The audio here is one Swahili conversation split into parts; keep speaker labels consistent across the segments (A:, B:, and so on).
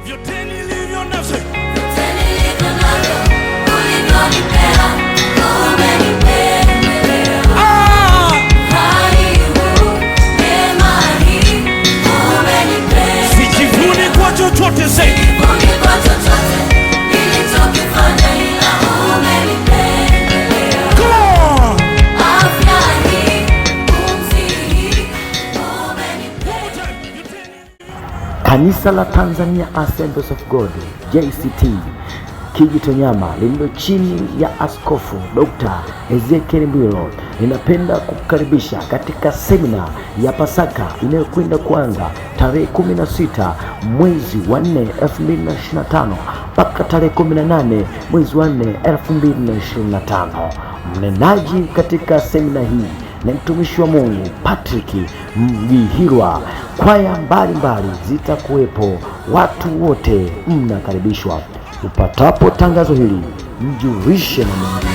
A: Vyote nilivyo navyo.
B: Vyote nilivyo navyo, ulivyonipea, umenipendelea.
A: Ah!
B: Uhai huu, neema hii, umenipendelea.
A: Sijivuni kwa chochote zaidi.
B: Sijivuni kwa chochote nilichokifanya, ila umenipendelea.
A: Come on!
B: Afya hii, pumzi hii, umenipendelea.
A: One more time. Vyote nilivyo.
C: Kanisa la Tanzania Assemblies of God JCT Kijitonyama lililo chini ya Askofu Dr. Ezekiel Mbwilo linapenda kukukaribisha katika semina ya Pasaka inayokwenda kuanza tarehe 16 mwezi wa 4 2025 mpaka tarehe 18 mwezi wa 4 2025. Mnenaji katika semina hii ni mtumishi wa Mungu Patrick Mgihirwa. Kwaya mbalimbali zitakuwepo, watu wote mnakaribishwa. Upatapo tangazo hili, mjulishe na mwingine.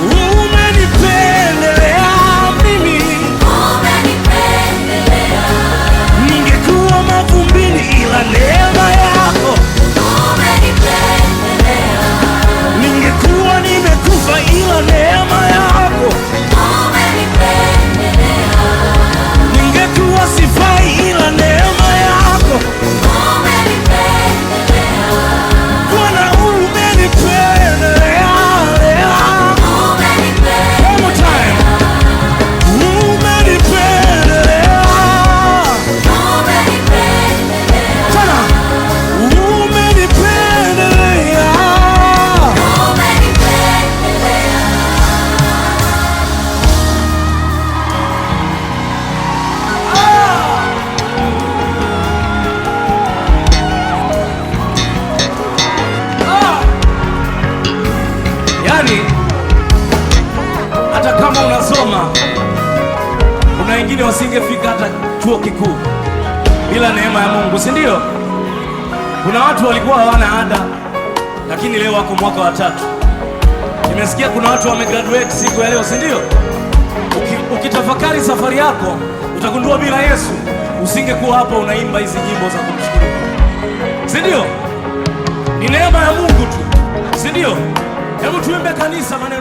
A: Umenipendelea mimi.
B: Umenipendelea.
A: Ningekuwa mavumbini ila neema yako.
B: Umenipendelea.
A: Ningekuwa nimekufa ila neema yako.
B: Umenipendelea.
A: Ningekuwa sifai ila neema yako.
B: Umenipendelea.
A: Bwana umenipendelea.
B: Umenipendelea.
A: One more time. Umenipendelea.
B: Umenipendelea.
A: Tena. Umenipendelea.
B: Umenipendelea.
A: Yaani hata kama unasoma, kuna wengine wasingefika hata chuo kikuu bila neema ya Mungu, si ndio? Kuna watu walikuwa hawana ada, lakini leo wako mwaka wa tatu. Nimesikia kuna watu wamegraduate siku ya leo, si ndio? Ukitafakari safari yako utagundua bila Yesu usingekuwa hapa unaimba hizi nyimbo za kumshukuru Mungu, si ndio? Ni neema ya Mungu tu, si ndio? Hebu tuimbe kanisa maneno